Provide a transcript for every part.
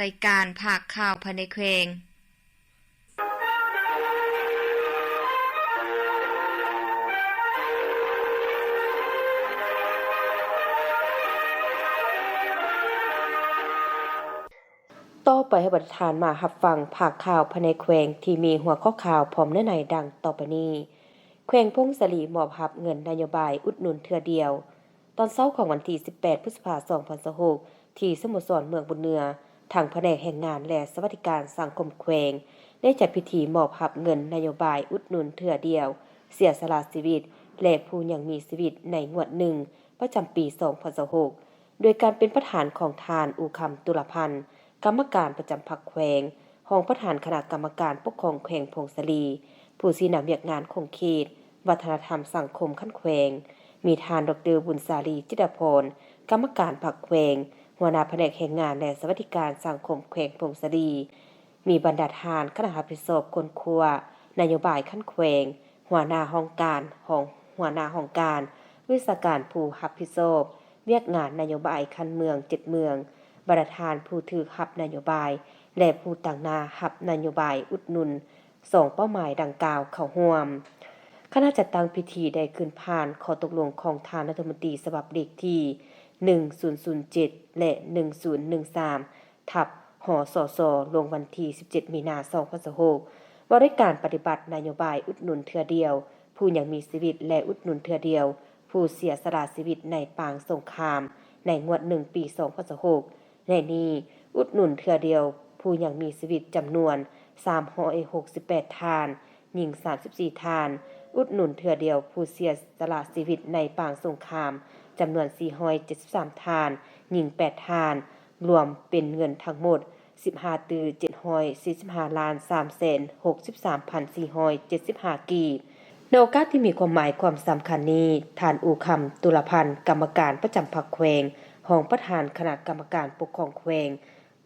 ລາຍການພາກຂ່າວພາຍໃນແຂວງ. ຕໍ່ໄປໃຫ້ບັນດາທ່ານມາຮັບຟັງພາກຂ່າວພາຍໃນແຂວງ ທີ່ມີຫົວຂໍ້ຂ່າວພ້ອມເນື້ອໃນດັ່ງຕໍ່ໄປນີ້. ແຂວງຜົ້ງສາລີມອບຮັບເງິນນະໂຍບາຍອຸດໜູນເທື່ອດຽວ. ຕອນເຊົ້າຂອງວັນທີສິບແປດ ພຶດສະພາ ສອງພັນຊາວຫົກ ທີ່ສະໂມສອນເມືອງບຸນເໜືອ, ທາງພະແນກແຮງງານ ແລະ ສະຫວັດດີການສັງຄົມແຂວງ ໄດ້ຈັດພິທີມອບຮັບເງິນນະໂຍບາຍອຸດໜູນເທື່ອດຽວ ເສຍສະຫຼະຊີວິດ ແລະ ຜູ້ຍັງມີຊີວິດໃນງວດໜຶ່ງ ປະຈຳປີ ສອງພັນຊາວຫົກ ໂດຍການເປັນປະທານຂອງທ່ານ ອູຄຳ ຕຸລະພັນ ກຳມະການປະຈຳພັກແຂວງ, ຮອງປະທານຄະນະກຳມະການປົກຄອງແຂວງຜົ້ງສາລີ, ຜູ້ຊີ້ນຳວຽກງານຂົງເຂດ, ວັດທະນະທຳສັງຄົມຂັ້ນແຂວງ, ມີທ່ານ ດອກເຕີ ບຸນສາລີ ຈິດດາພອນ ກຳມະການພັກແຂວງ, ຫົວໜ້າພະແນກແຮງງານ ແລະ ສະຫວັດດີການສັງຄົມແຂວງຜົ້ງສາລີ, ມີບັນດາທ່ານຄະນະຮັບຜິດຊອບຄົ້ນຄວ້ານະໂຍບາຍຂັ້ນແຂວງ, ຫົວໜ້າຫ້ອງການ, ຮອງຫົວໜ້າຫ້ອງການ, ວິຊາການຜູ້ຮັບຜິດຊອບວຽກງານນະໂຍບາຍຂັ້ນເມືອງເຈັດເມືອງ, ບັນດາທ່ານຜູ້ຖືກຮັບນະໂຍບາຍ ແລະ ຜູ້ຕາງໜ້າຮັບນະໂຍບາຍອຸດໜູນສອງເປົ້າໝາຍດັ່ງກ່າວເຂົ້າຮ່ວມ. ຄະນະຈັດຕັ້ງພິທີໄດ້ຂຶ້ນຜ່ານຂໍ້ຕົກລົງຂອງທ່ານລັດຖະມົນຕີ ສະບັບເລກທີໜຶ່ງສູນສູນເຈັດ ແລະ ໜຶ່ງສູນໜຶ່ງສາມ ທັບ ຫສສ ລົງວັນທີສິບເຈັດ ມີນາ ສອງພັນຊາວຫົກ ວ່າດ້ວຍການປະຕິບັດນະໂຍບາຍອຸດໜູນເທື່ອດຽວຜູ້ຍັງມີຊີວິດ ແລະ ອຸດໜູນເທື່ອດຽວຜູ້ເສຍສະຫຼະຊີວິດໃນປາງສົງຄາມໃນງວດໜຶ່ງປີ ສອງພັນຊາວຫົກ ໃນນີ້ ອຸດໜູນເທື່ອດຽວຜູ້ຍັງມີຊີວິດຈຳນວນສາມຮ້ອຍຫົກສິບແປດທ່ານ, ຍິງສາມສິບສີ່ທ່ານ, ອຸດໜູນເທື່ອດຽວຜູ້ເສຍສະຫຼະຊີວິດໃນປາງສົງຄາມຈຳນວນສີ່ຮ້ອຍເຈັດສິບສາມທ່ານ, ຍິງແປດທ່ານ, ລວມເປັນເງິນທັງໝົດສິບຫ້າຕື້ເຈັດຮ້ອຍສີ່ສິບຫ້າລ້ານສາມແສນຫົກສິບສາມພັນສີ່ຮ້ອຍເຈັດສິບຫ້າກີບ. ໃນໂອກາດທີ່ມີຄວາມໝາຍຄວາມສຳຄັນນີ້, ທ່ານ ອູຄຳ ຕຸລະພັນ ກຳມະການປະຈຳພັກແຂວງ, ຮອງປະທານຄະນະກຳມະການປົກຄອງແຂວງ,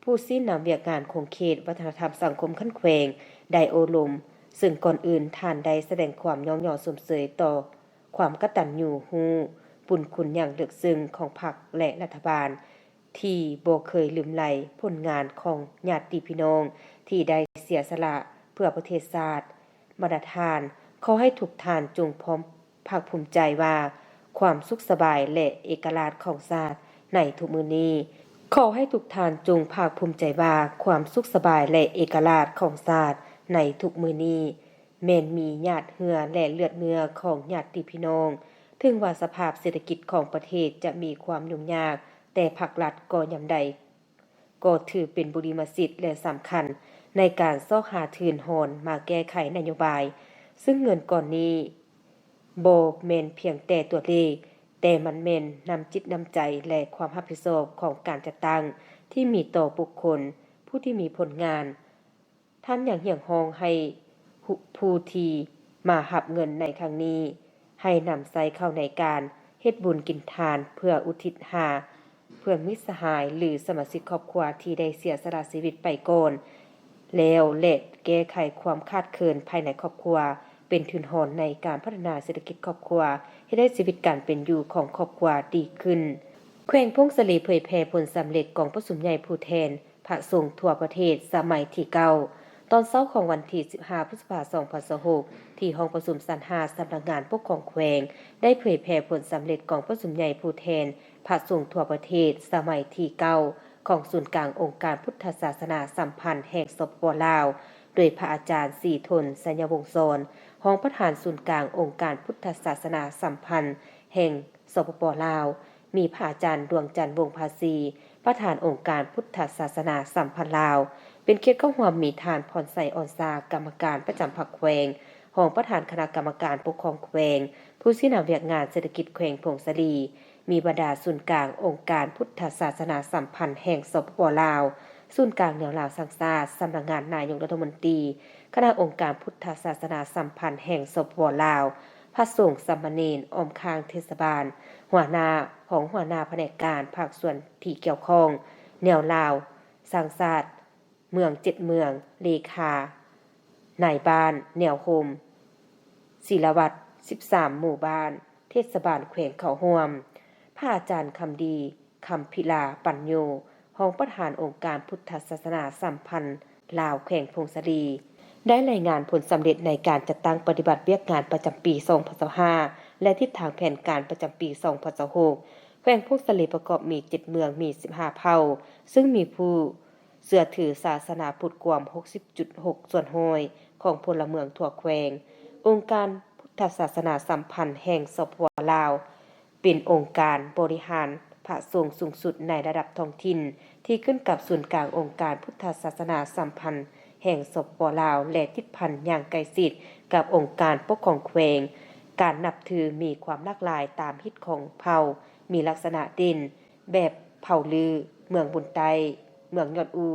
ຜູ້ຊີ້ນຳວຽກງານຂົງເຂດ, ວັດທະນະທຳສັງຄົມຂັ້ນແຂວງ ໄດ້ໂອ້ລົມ, ເຊິ່ງກ່ອນອື່ນທ່ານໄດ້ສະແດງຄວາມຍ້ອງຍໍຊົມເຊີຍຕໍ່ຄວາມກະຕັນຍູຮູ້ບຸນຄຸນຢ່າງເລິກເຊິ່ງຂອງພັກ ແລະ ລັດຖະບານ ທີ່ບໍ່ເຄີຍລືມໄຫຼຜົນງານຂອງຍາດຕິພີ່ນ້ອງທີ່ໄດ້ເສຍສະຫຼະເພື່ອປະເທດຊາດ. ບັນດາທ່ານ, ຂໍໃຫ້ທຸກທ່ານຈົ່ງພ້ອມ ພາກພູມໃຈວ່າຄວາມສຸກສະບາຍ ແລະ ເອກະລາດຂອງຊາດໃນທຸກມື້ນີ້, ຂໍໃຫ້ທຸກທ່ານຈົ່ງພາກພູມໃຈວ່າຄວາມສຸກສະບາຍ ແລະ ເອກະລາດຂອງຊາດໃນທຸກມື້ນີ້ ແມ່ນມີຫຍາດເຫື່ອ ແລະ ເລືອດເນື້ອຂອງຍາດຕິພີ່ນ້ອງ. ເຖິງວ່າສະພາບເສດຖະກິດຂອງປະເທດຈະມີຄວາມຫຍຸ້ງຍາກ, ແຕ່ພັກລັດກໍຍາມໃດ ກໍຖືເປັນບຸລິມະສິດ ແລະ ສຳຄັນໃນການຊອກຫາທຶນຮອນມາແກ້ໄຂນະໂຍບາຍ, ເຊິ່ງເງິນກ້ອນນີ້ບໍ່ແມ່ນພຽງແຕ່ຕົວເລກ, ແຕ່ມັນແມ່ນນ້ຳຈິດນ້ຳໃຈ ແລະ ຄວາມຮັບຜິດຊອບຂອງການຈັດຕັ້ງທີ່ມີຕໍ່ບຸກຄົນຜູ້ທີ່ມີຜົນງານ. ທ່ານຍັງຮຽກຮ້ອງໃຫ້ຜູ້ທີ່ມາຮັບເງິນໃນຄັ້ງນີ້ ໃຫ້ນຳໃຊ້ເຂົ້າໃນການເຮັດບຸນກິນທານ ເພື່ອອຸທິດຫາເພື່ອນມິດສະຫາຍ ຫຼື ສະມາຊິກຄອບຄົວທີ່ໄດ້ເສຍສະຫຼະຊີວິດໄປກ່ອນແລ້ວ ແລະ ແກ້ໄຂຄວາມຂາດເຂີນພາຍໃນຄອບຄົວ, ເປັນທຶນຮອນໃນການພັດທະນາເສດຖະກິດຄອບຄົວ, ເຮັດໃຫ້ຊີວິດການເປັນຢູ່ຂອງຄອບຄົວດີຂຶ້ນ. ແຂວງຜົ້ງສາລີເຜີຍແຜ່ຜົນສຳເລັດກອງປະຊຸມໃຫຍ່ຜູ້ແທນ ພະສົງທົ່ວປະເທດສະໄໝທີເກົ້າ ຕອນເຊົ້າຂອງວັນທີສິບຫ້າ ພຶດສະພາ ສອງພັນຊາວຫົກ ທີ່ຫ້ອງປະຊຸມຊັ້ນຫ້າ ສຳນັກງານປົກຄອງແຂວງ ໄດ້ເຜີຍແຜ່ຜົນສຳເລັດກອງປະຊຸມໃຫຍ່ຜູ້ແທນພະສົງທົ່ວປະເທດສະໄໝທີເກົ້າ ຂອງສູນກາງອົງການພຸດທະສາສະໜາສຳພັນແຫ່ງ ສປປ ລາວ ໂດຍພະອາຈານ ສີທົນ ໄຊຍະວົງສອນ ຮອງປະທານສູນກາງອົງການພຸດທະສາສະໜາສຳພັນແຫ່ງ ສປປ ລາວ, ມີພະອາຈານ ດວງຈັນ ວົງພາສີ ປະທານອົງການພຸດທະສາສະໜາສຳພັນລາວ. ເປັນກຽດເຂົ້າຮ່ວມມີທ່ານ ພອນໄຊ ອອນຊາ ກຳມະການປະຈຳພັກແຂວງ, ຮອງປະທານຄະນະກຳມະການປົກຄອງແຂວງ, ຜູ້ຊີ້ນຳວຽກງານເສດຖະກິດແຂວງຜົ້ງສາລີ, ມີບັນດາສູນກາງອົງການພຸດທະສາສະໜາສຳພັນແຫ່ງ ສປປ ລາວ, ສູນກາງແນວລາວສ້າງຊາດ, ສຳນັກງານນາຍົກລັດຖະມົນຕີ, ຄະນະອົງການພຸດທະສາສະໜາສຳພັນແຫ່ງ ສປປ ລາວ, ພະສົງ, ສາມະເນນ, ອ້ອມຂ້າງເທດສະບານ, ຫົວໜ້າ, ຮອງຫົວໜ້າພະແນກການ, ພາກສ່ວນທີ່ກ່ຽວຂ້ອງ, ແນວລາວສ້າງຊາດ, ເມືອງເຈັດເມືອງ, ເລຂາ, ນາຍບ້ານ, ແນວໂຮມ, ສິລະວັດສິບສາມໝູ່ບ້ານ, ເທດສະບານແຂວງເຂົ້າຮ່ວມ. ພະອາຈານ ຄຳດີ ຄຳພິລາ ປັນໂຍ, ຮອງປະທານອົງການພຸດທະສາສະໜາສຳພັນລາວແຂວງຜົ້ງສາລີ ໄດ້ລາຍງານຜົນສຳເລັດໃນການຈັດຕັ້ງປະຕິບັດວຽກງານປະຈຳປີສອງພັນຊາວຫ້າ ແລະ ທິດທາງແຜນການປະຈຳປີສອງພັນຊາວຫົກ. ແຂວງຜົ້ງສາລີປະກອບມີເຈັດເມືອງ, ມີສິບຫ້າເຜົ່າ, ເຊິ່ງມີຜູ້ເຊື່ອຖືສາສະໜາພຸດກວມຫົກສິບຈຸດຫົກສ່ວນຮ້ອຍຂອງພົນລະເມືອງທົ່ວແຂວງ. ອົງການພຸດທະສາສະໜາສຳພັນແຫ່ງ ສປປ ລາວ ເປັນອົງການບໍລິຫານພະສົງສູງສຸດໃນລະດັບທ້ອງຖິ່ນ ທີ່ຂຶ້ນກັບສູນກາງອົງການພຸດທະສາສະໜາສຳພັນແຫ່ງ ສປປ ລາວ ແລະ ຕິດພັນຢ່າງໃກ້ຊິດກັບອົງການປົກຄອງແຂວງ. ການນັບຖືມີຄວາມຫຼາກຫຼາຍຕາມຮີດຂອງເຜົ່າ, ມີລັກສະນະເດັ່ນແບບເຜົ່າລື ເມືອງບຸນໃຕ້, ເມືອງຍອດອູ,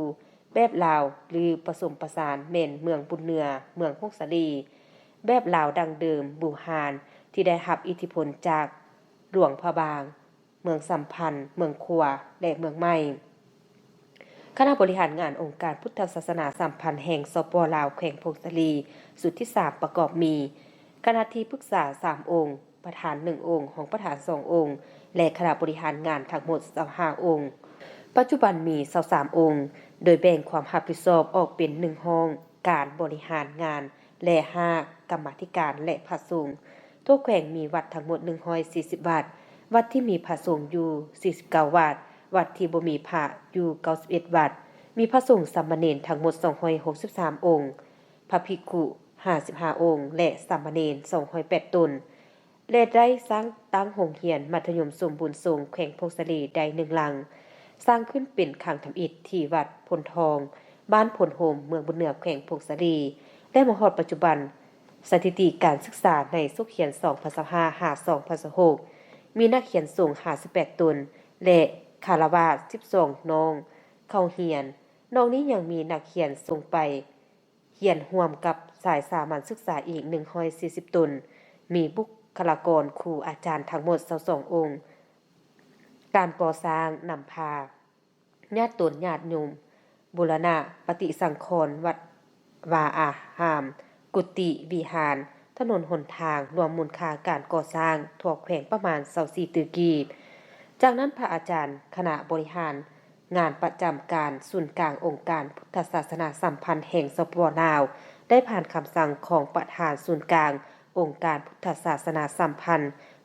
ແບບລາວລືປະສົມປະສານແມ່ນເມືອງບຸນເໜືອ, ເມືອງຜົ້ງສາລີ, ແບບລາວດັ້ງເດີມບູຮານ ທີ່ໄດ້ຮັບອິດທິພົນຈາກຫຼວງພະບາງ, ເມືອງສຳພັນ, ເມືອງຂວາ ແລະ ເມືອງໃໝ່. ຄະນະບໍລິຫານງານອົງການພຸດທະສາສະໜາສຳພັນແຫ່ງ ສປປ ລາວ ແຂວງຜົ້ງສາລີ ຊຸດທີສາມ ປະກອບມີ ຄະນະທີ່ປຶກສາສາມອົງ, ປະທານໜຶ່ງອົງ, ຮອງປະທານສອງອົງ ແລະ ຄະນະບໍລິຫານງານທັງໝົດຊາວຫ້າອົງ. ປັດຈຸບັນມີຊາວສາມອົງ, ໂດຍແບ່ງຄວາມຮັບຜິດຊອບອອກເປັນໜຶ່ງຫ້ອງການບໍລິຫານງານ ແລະ ຫ້າກຳມາທິການ ແລະ ພະສົງ. ທົ່ວແຂວງມີວັດທັງໝົດໜຶ່ງຮ້ອຍສີ່ສິບວັດ, ວັດທີ່ມີພະສົງຢູ່ສີ່ສິບເກົ້າວັດ, ວັດທີ່ບໍ່ມີພະຢູ່ເກົ້າສິບເອັດວັດ, ມີພະສົງສາມະເນນທັງໝົດສອງຮ້ອຍຫົກສິບສາມອົງ, ພະພິກຂຸຫ້າສິບຫ້າອົງ ແລະ ສາມະເນນສອງຮ້ອຍແປດຕົນ. ແລະ ໄດ້ສ້າງຕັ້ງໂຮງຮຽນມັດທະຍົມສົມບູນສົງແຂວງຜົ້ງສາລີໄດ້ໜຶ່ງຫຼັງ, ສ້າງຂຶ້ນເປັນຄັ້ງທຳອິດທີ່ວັດໂພນທອງ, ບ້ານໂພນໂຮມ, ເມືອງບຸນເໜືອ ແຂວງຜົ້ງສາລີ ແລະ ມາຮອດປັດຈຸບັນ, ສະຖິຕິການສຶກສາໃນສົກຮຽນສອງພັນຊາວຫ້າ ຫາ ສອງພັນຊາວຫົກ ມີນັກຮຽນສົງຫ້າສິບແປດຕົນ ແລະ ຄາລະວາດສິບສອງນ້ອງເຂົ້າຮຽນ. ນອກນີ້ຍັງມີນັກຮຽນສົ່ງໄປ ຮຽນຮ່ວມກັບສາຍສາມັນສຶກສາອີກໜຶ່ງຮ້ອຍສີ່ສິບຕົນ, ມີບຸກຄະລາກອນຄູອາຈານທັງໝົດຊາວສອງອົງ. ການກໍ່ສ້າງນຳພາຍາດຕົນຍາດໂຍມບູລະນະປະຕິສັງຂອນວັດວາອາຮາມ, ກຸຕິວິຫານ, ຖະໜົນຫົນທາງ, ລວມມູນຄ່າການກໍ່ສ້າງທົ່ວແຂວງປະມານຊາວສີ່ຕື້ກີບ. ຈາກນັ້ນພະອາຈານຄະນະບໍລິຫານ ງານປະຈຳການສູນກາງອົງການພຸດທະສາສະໜາສຳພັນແຫ່ງ ສປປ ລາວ ໄດ້ຜ່ານຄຳສັ່ງຂອງປະທານສູນກາງອົງການພຸດທະສາສະໜາສຳພັນ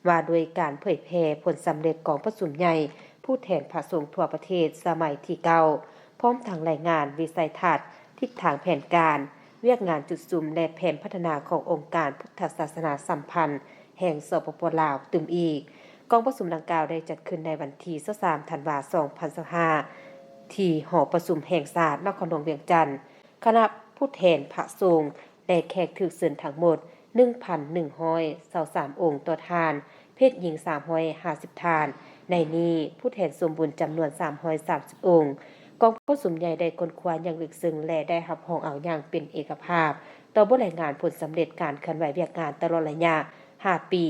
ວ່າດ້ວຍການເຜີຍແຜ່ຜົນສຳເລັດກອງປະຊຸມໃຫຍ່ຜູ້ແທນພະສົງທົ່ວປະເທດສະໄໝທີເກົ້າ ພ້ອມທັງລາຍງານວິໄສທັດ, ທິດທາງແຜນການ, ວຽກງານຈຸດສຸມ ແລະ ແຜນພັດທະນາຂອງອົງການພຸດທະສາສະໜາສຳພັນ ແຫ່ງ ສປປ ລາວ ຕື່ມອີກ. ກອງປະຊຸມດັ່ງກ່າວໄດ້ຈັດຂຶ້ນໃນວັນທີຊາວສາມ ທັນວາ ສອງພັນຊາວຫ້າ ທີ່ຫໍປະຊຸມແຫ່ງຊາດ ນະຄອນຫຼວງວຽງຈັນ. ຄະນະຜູ້ແທນພະສົງ ແລະ ແຂກຖືກເຊີນທັງໝົດ ໜຶ່ງພັນໜຶ່ງຮ້ອຍຊາວສາມອົງ ຕໍ່ທ່ານ, ເພດຍິງ ສາມຮ້ອຍຫ້າສິບທ່ານ, ໃນນີ້ຜູ້ແທນສົມບູນຈຳນວນ ສາມຮ້ອຍສາມສິບອົງ. ກອງປະຊຸມໃຫຍ່ໄດ້ຄົ້ນຄວ້າຢ່າງເລິກເຊິ່ງ ແລະ ໄດ້ຮັບຮອງເອົາຢ່າງເປັນເອກະພາບ ຕໍ່ບົດລາຍງານຜົນສຳເລັດການເຄື່ອນໄຫວວຽກງານຕະຫຼອດໄລຍະຫ້າປີ,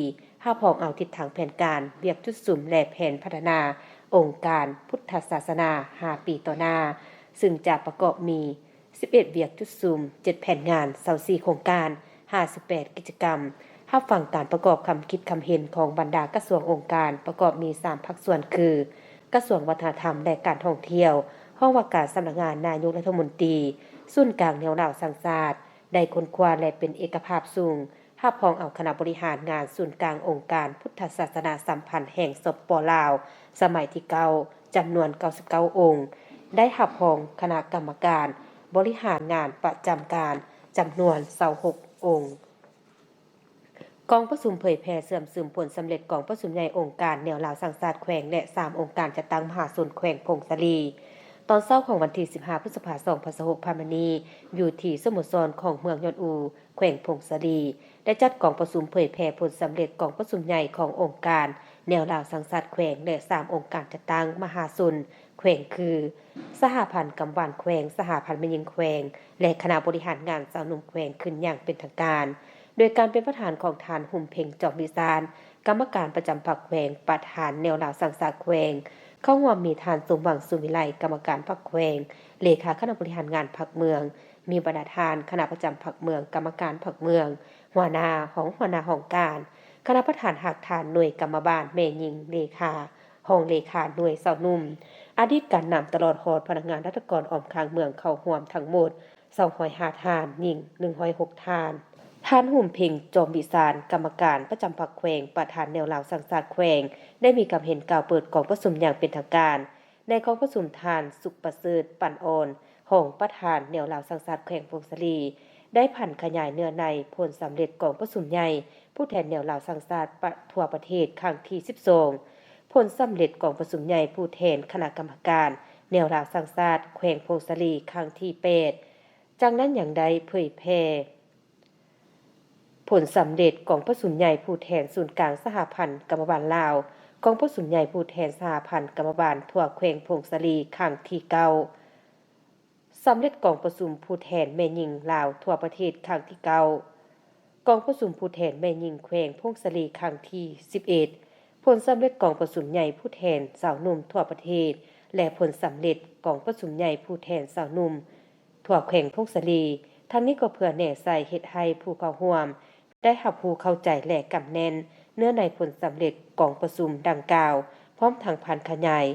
ຮັບຮອງເອົາທິດທາງແຜນການ, ວຽກຈຸດສຸມ ແລະ ແຜນພັດທະນາອົງການພຸດທະສາສະໜາຫ້າປີຕໍ່ໜ້າ, ເຊິ່ງຈະປະກອບມີ ສິບເອັດວຽກຈຸດສຸມ, ເຈັດແຜນງານ, ຊາວສີ່ໂຄງການ, ຫ້າສິບແປດກິດຈະກຳ. ຮັບຟັງການປະກອບຄຳຄິດຄຳເຫັນຂອງບັນດາກະຊວງອົງການ ປະກອບມີສາມພາກສ່ວນຄື ກະຊວງວັດທະນະທຳ ແລະ ການທ່ອງທ່ຽວ, ຫ້ອງວ່າການສຳນັກງານນາຍົກລັດຖະມົນຕີ, ສູນກາງແນວລາວສ້າງຊາດ ໄດ້ຄົ້ນຄວ້າ ແລະ ເປັນເອກະພາບສູງ, ຮັບຮອງເອົາຄະນະບໍລິຫານງານສູນກາງອົງການພຸດທະສາສະໜາສຳພັນແຫ່ງ ສປປ ລາວ ສະໄໝທີເກົ້າ ຈຳນວນເກົ້າສິບເກົ້າອົງ, ໄດ້ຮັບຮອງຄະນະກຳມະການບໍລິຫານງານປະຈຳການຈຳນວນຊາວຫົກອົງ. ກອງປະຊຸມເຜີຍແຜ່ເຊື່ອມຊຶມຜົນສຳເລັດກອງປະຊຸມໃຫຍ່ອົງການແນວລາວສ້າງຊາດແຂວງ ແລະ ສາມອົງການຈັດຕັ້ງມະຫາຊົນແຂວງຜົ້ງສາລີ ຕອນເຊົ້າຂອງວັນທີສິບຫ້າ ພຶດສະພາ ສອງພັນຊາວຫົກ ຜ່ານມານີ້ ຢູ່ທີ່ສະໂມສອນຂອງເມືອງຍອດອູ ແຂວງຜົ້ງສາລີ ໄດ້ຈັດກອງປະຊຸມເຜີຍແຜ່ຜົນສຳເລັດກອງປະຊຸມໃຫຍ່ຂອງອົງການແນວລາວສ້າງຊາດແຂວງ ແລະ ສາມອົງການຈັດຕັ້ງມະຫາຊົນແຂວງ ຄື ສະຫະພັນກຳວານແຂວງ, ສະຫະພັນແມ່ຍິງແຂວງ ແລະ ຄະນະບໍລິຫານງານຊາວໜຸ່ມແຂວງ ຂຶ້ນຢ່າງເປັນທາງການ ໂດຍການເປັນປະທານຂອງທ່ານ ຫຸມເພັງ ຈອມວິສານ ກຳມະການປະຈຳພັກແຂວງ, ປະທານແນວລາວສ້າງຊາດແຂວງ, ເຂົ້າຮ່ວມມີທ່ານ ສົມຫວັງ ສຸວິໄລ ກຳມະການພັກແຂວງ, ເລຂາຄະນະບໍລິຫານງານພັກເມືອງ, ມີບັນດາທ່ານຄະນະປະຈຳພັກເມືອງ, ກຳມະການພັກເມືອງ, ຫົວໜ້າ, ຮອງຫົວໜ້າຫ້ອງການ, ຄະນະປະທານຮາກຖານໜ່ວຍກຳມະບານ, ແມ່ຍິງເລຂາ, ຮອງເລຂາໜ່ວຍຊາວໜຸ່ມ, ອະດີດການນຳຕະຫຼອດຮອດພະນັກງານລັດຖະກອນອ້ອມຂ້າງເມືອງເຂົ້າຮ່ວມທັງໝົດສອງຮ້ອຍຫ້າທ່ານ, ຍິງໜຶ່ງຮ້ອຍຫົກທ່ານ. ທ່ານ ຫຸມເພັງ ຈອມວິສານ ກຳມະການປະຈຳພັກແຂວງ, ປະທານແນວລາວສ້າງຊາດແຂວງ ໄດ້ມີຄຳເຫັນກ່າວເປີດກອງປະຊຸມຢ່າງເປັນທາງການ. ໃນກອງປະຊຸມ, ທ່ານ ສຸກປະເສີດ ປັນອ່ອນ ຮອງປະທານແນວລາວສ້າງຊາດແຂວງຜົ້ງສາລີ ໄດ້ຜັນຂະຫຍາຍເນື້ອໃນຜົນສຳເລັດກອງປະຊຸມໃຫຍ່ຜູ້ແທນແນວລາວສ້າງຊາດປະ ທົ່ວປະເທດຄັ້ງທີສິບສອງ, ຜົນສຳເລັດກອງປະຊຸມໃຫຍ່ຜູ້ແທນຄະນະກຳມະການແນວລາວສ້າງຊາດແຂວງຜົ້ງສາລີຄັ້ງທີແປດ. ຈາກນັ້ນຍັງໄດ້ເຜີຍແຜ່ ຜົນສຳເລັດກອງປະຊຸມໃຫຍ່ຜູ້ແທນສູນກາງສະຫະພັນກຳມະບານລາວ, ກອງປະຊຸມໃຫຍ່ຜູ້ແທນສະຫະພັນກຳມະບານທົ່ວແຂວງຜົ້ງສາລີຄັ້ງທີເກົ້າ, ສຳເລັດກອງປະຊຸມຜູ້ແທນແມ່ຍິງລາວທົ່ວປະເທດຄັ້ງທີເກົ້າ, ກອງປະຊຸມຜູ້ແທນແມ່ຍິງແຂວງຜົ້ງສາລີຄັ້ງທີສິບເອັດ, ຜົນສຳເລັດກອງປະຊຸມໃຫຍ່ຜູ້ແທນຊາວໜຸ່ມທົ່ວປະເທດ ແລະ ຜົນສຳເລັດກອງປະຊຸມໃຫຍ່ຜູ້ແທນຊາວໜຸ່ມ ທົ່ວແຂວງຜົ້ງສາລີ. ທັງນີ້ກໍເພື່ອແນໃສ່ເຮັດໃຫ້ຜູ້ເຂົ້າຮ່ວມໄດ້ຮັບຮູ້ເຂົ້າໃຈ ແລະ ກຳແໜ້ນເນື້ອໃນຜົນສຳເລັດກອງປະຊຸມດັ່ງກ່າວ, ພ້ອມທັງຜັນຂະຫຍາຍ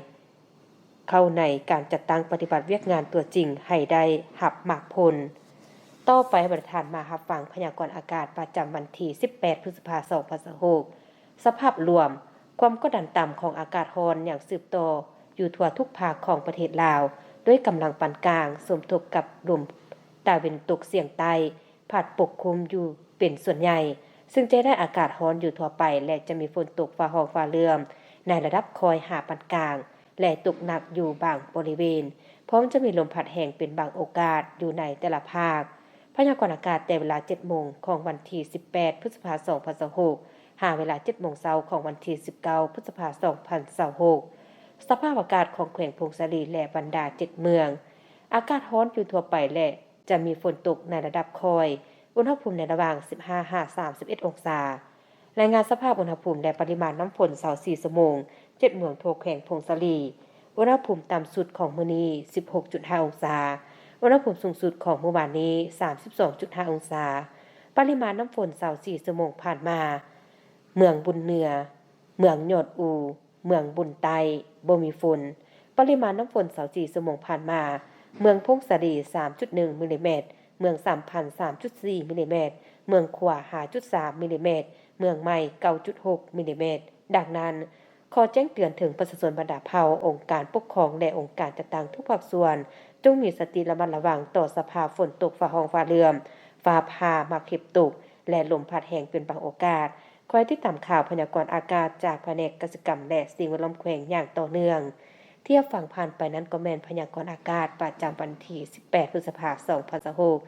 ເຂົ້າໃນການຈັດຕັ້ງປະຕິບັດວຽກງານຕົວຈິງໃຫ້ໄດ້ຮັບໝາກຜົນ. ຕໍ່ໄປໃຫ້ທ່ານມາຮັບຟັງພະຍາກອນອາກາດປະຈຳວັນທີສິບແປດ ພຶດສະພາ ສອງພັນຊາວຫົກ. ສະພາບລວມ, ຄວາມກົດດັນຕ່ຳຂອງອາກາດຮ້ອນຍັງສືບຕໍ່ຢູ່ທົ່ວທຸກພາກຂອງປະເທດລາວ ດ້ວຍກຳລັງປານກາງ, ສົມທົບກັບລົມຕາເວັນຕົກສຽງໃຕ້ ພັດປົກຄຸມຢູ່ເປັນສ່ວນໃຫຍ່, ຊຶ່ງຈະເຮັດໃຫ້ອາກາດຮ້ອນຢູ່ທົ່ວໄປ ແລະ ຈະມີຝົນຕົກຟ້າຮ້ອງຟ້າເຫຼື້ອມໃນລະດັບຄ່ອຍຫາປານກາງ ແລະ ຕົກໜັກຢູ່ບາງບໍລິເວນ, ພ້ອມຈະມີລົມພັດແຮງເປັນບາງໂອກາດຢູ່ໃນແຕ່ລະພາກ. ພະຍາກອນອາກາດແຕ່ເວລາເຈັດໂມງຂອງວັນທີສິບແປດ ພຶດສະພາ ສອງພັນຊາວຫົກ ຫາເວລາເຈັດໂມງເຊົ້າຂອງວັນທີສິບເກົ້າ ພຶດສະພາ ສອງພັນຊາວຫົກ. ສະພາບອາກາດຂອງແຂວງຜົ້ງສາລີ ແລະ ບັນດາເຈັດເມືອງ, ອາກາດຮ້ອນຢູ່ທົ່ວໄປ ແລະ ຈະມີຝົນຕົກໃນລະດັບຄ່ອຍ, ອຸນຫະພູມໃນລະຫວ່າງສິບຫ້າຫາສາມສິບເອັດອົງສາ. ລາຍງານສະພາບອຸນຫະພູມ ແລະ ປະລິມານນ້ຳຝົນ ຊາວສີ່ຊົ່ວໂມງ ເຈັດເມືອງທົ່ວແຂວງຜົ້ງສາລີ. ອຸນຫະພູມຕ່ຳສຸດຂອງມື້ນີ້ ສິບຫົກຈຸດຫ້າອົງສາ, ອຸນຫະພູມສູງສຸດຂອງມື້ວານນີ້ ສາມສິບສອງຈຸດຫ້າອົງສາ. ປະລິມານນ້ຳຝົນ ຊາວສີ່ຊົ່ວໂມງຜ່ານມາ, ເມືອງບຸນເໜືອ, ເມືອງຍອດອູ, ເມືອງບຸນໃຕ້ ບໍ່ມີຝົນ. ປະລິມານນ້ຳຝົນ ຊາວສີ່ຊົ່ວໂມງຜ່ານມາ, ເມືອງຜົ້ງສາລີ ສາມຈຸດໜຶ່ງມິລລີແມັດ, ເມືອງສາມພັນ ສາມຈຸດສີ່ມິລລີແມັດ, ເມືອງຂວາ ຫ້າຈຸດສາມມິລລີແມັດ, ເມືອງໃໝ່ ເກົ້າຈຸດຫົກມິລລີແມັດ. ດັ່ງນັ້ນ, ຂໍແຈ້ງເຕືອນເຖິງປະຊາຊົນບັນດາເຜົ່າ, ອົງການປົກຄອງ ແລະ ອົງການຈັດຕັ້ງທຸກພາກສ່ວນ, ຈົ່ງມີສະຕິລະມັດລະວັງຕໍ່ສະພາບຝົນຕົກຟ້າຮ້ອງຟ້າເຫຼື້ອມ, ຟ້າຜ່າ, ໝາກເຫັບຕົກ ແລະ ລົມພັດແຮງເປັນບາງໂອກາດ. ຄອຍຕິດຕາມຂ່າວພະຍາກອນອາກາດຈາກພະແນກກະສິກຳ ແລະ ສິ່ງແວດລ້ອມແຂວງຢ່າງຕໍ່ເນື່ອງ. ທີ່ຮັບຟັງຜ່ານໄປນັ້ນກໍແມ່ນພະຍາກອນອາກາດປະຈຳວັນທີສິບແປດ ພຶດສະພາ ສອງພັນຊາວຫົກ.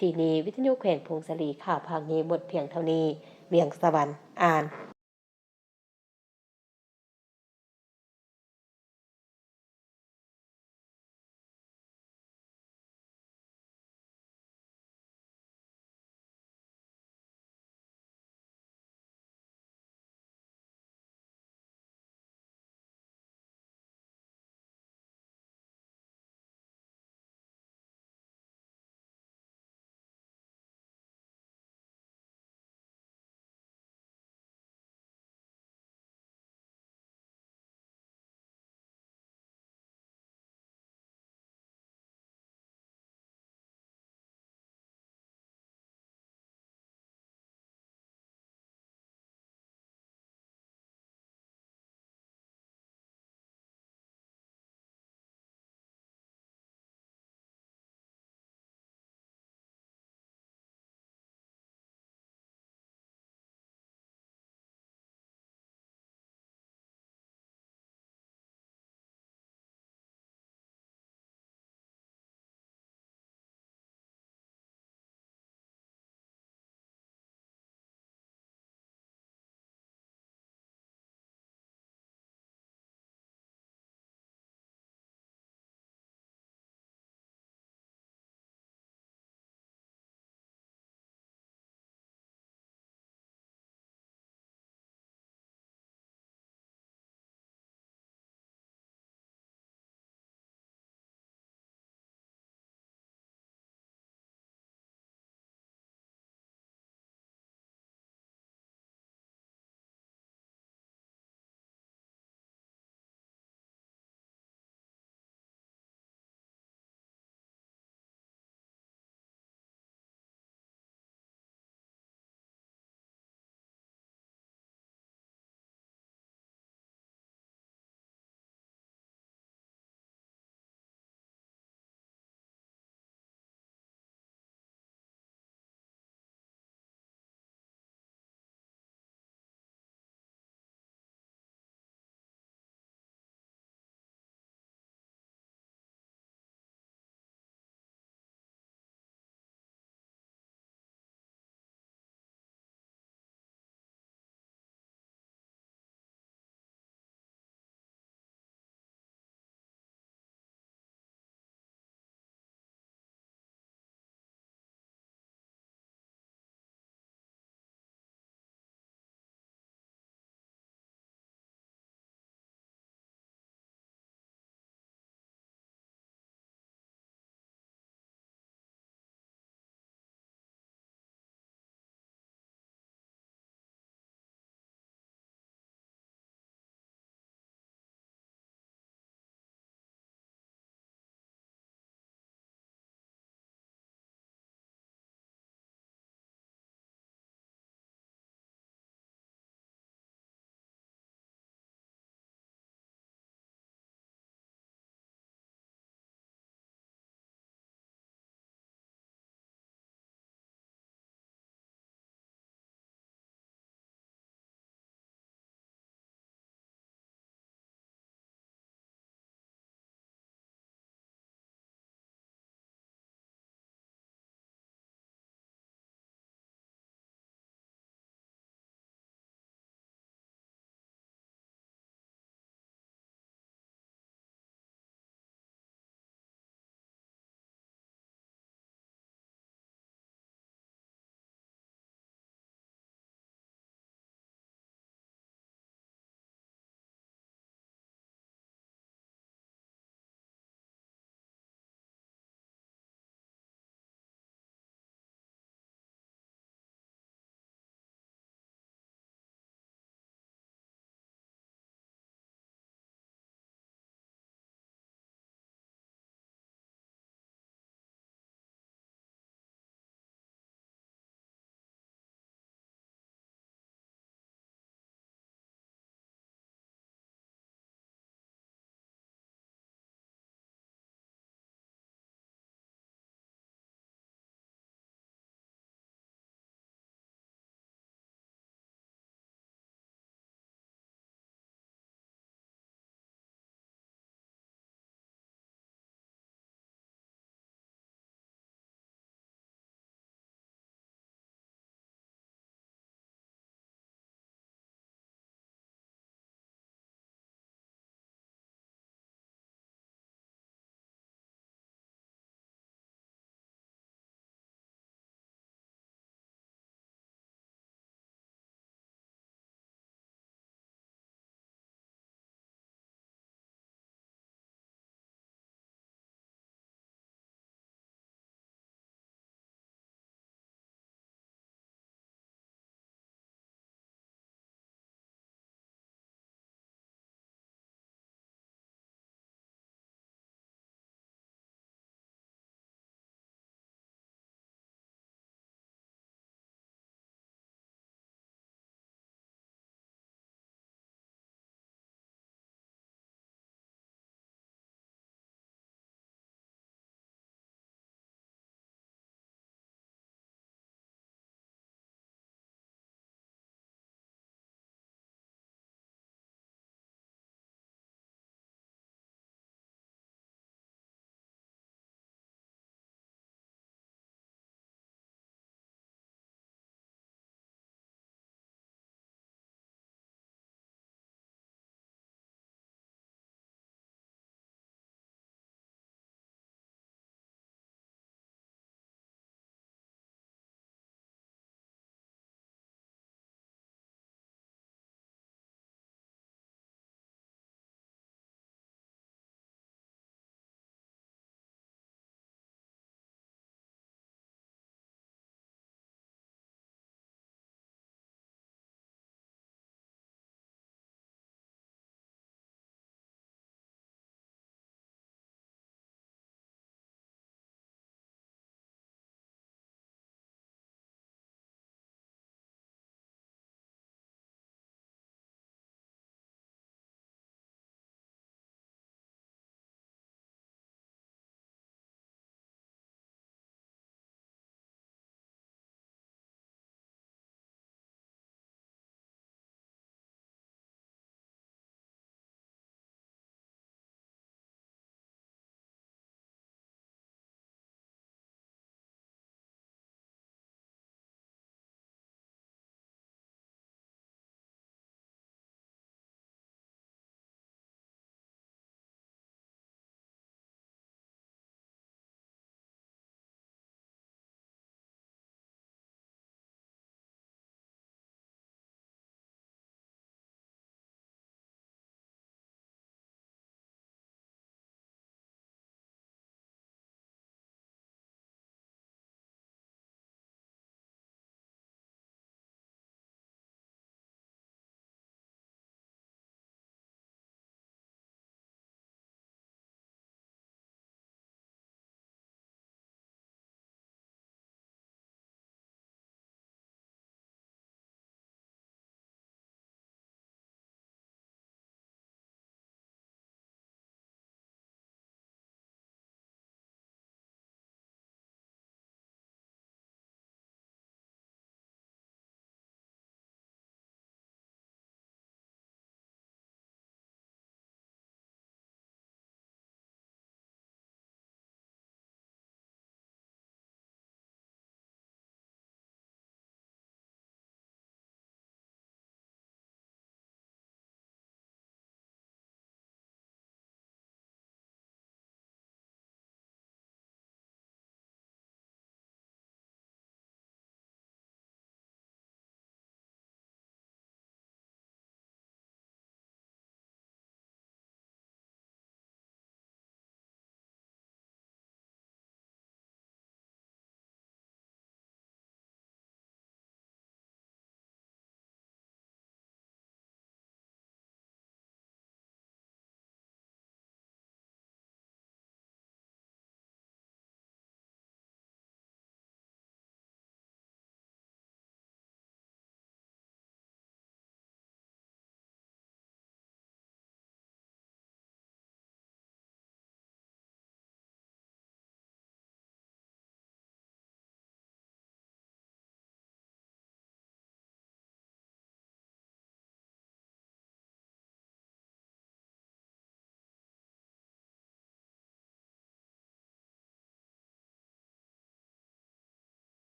ທີ່ນີ້ ວິທະຍຸແຂວງຜົ້ງສາລີ, ຂ່າວພາກນີ້ໝົດພຽງເທົ່ານີ້. ວຽງສະຫວັນ ອ່ານ.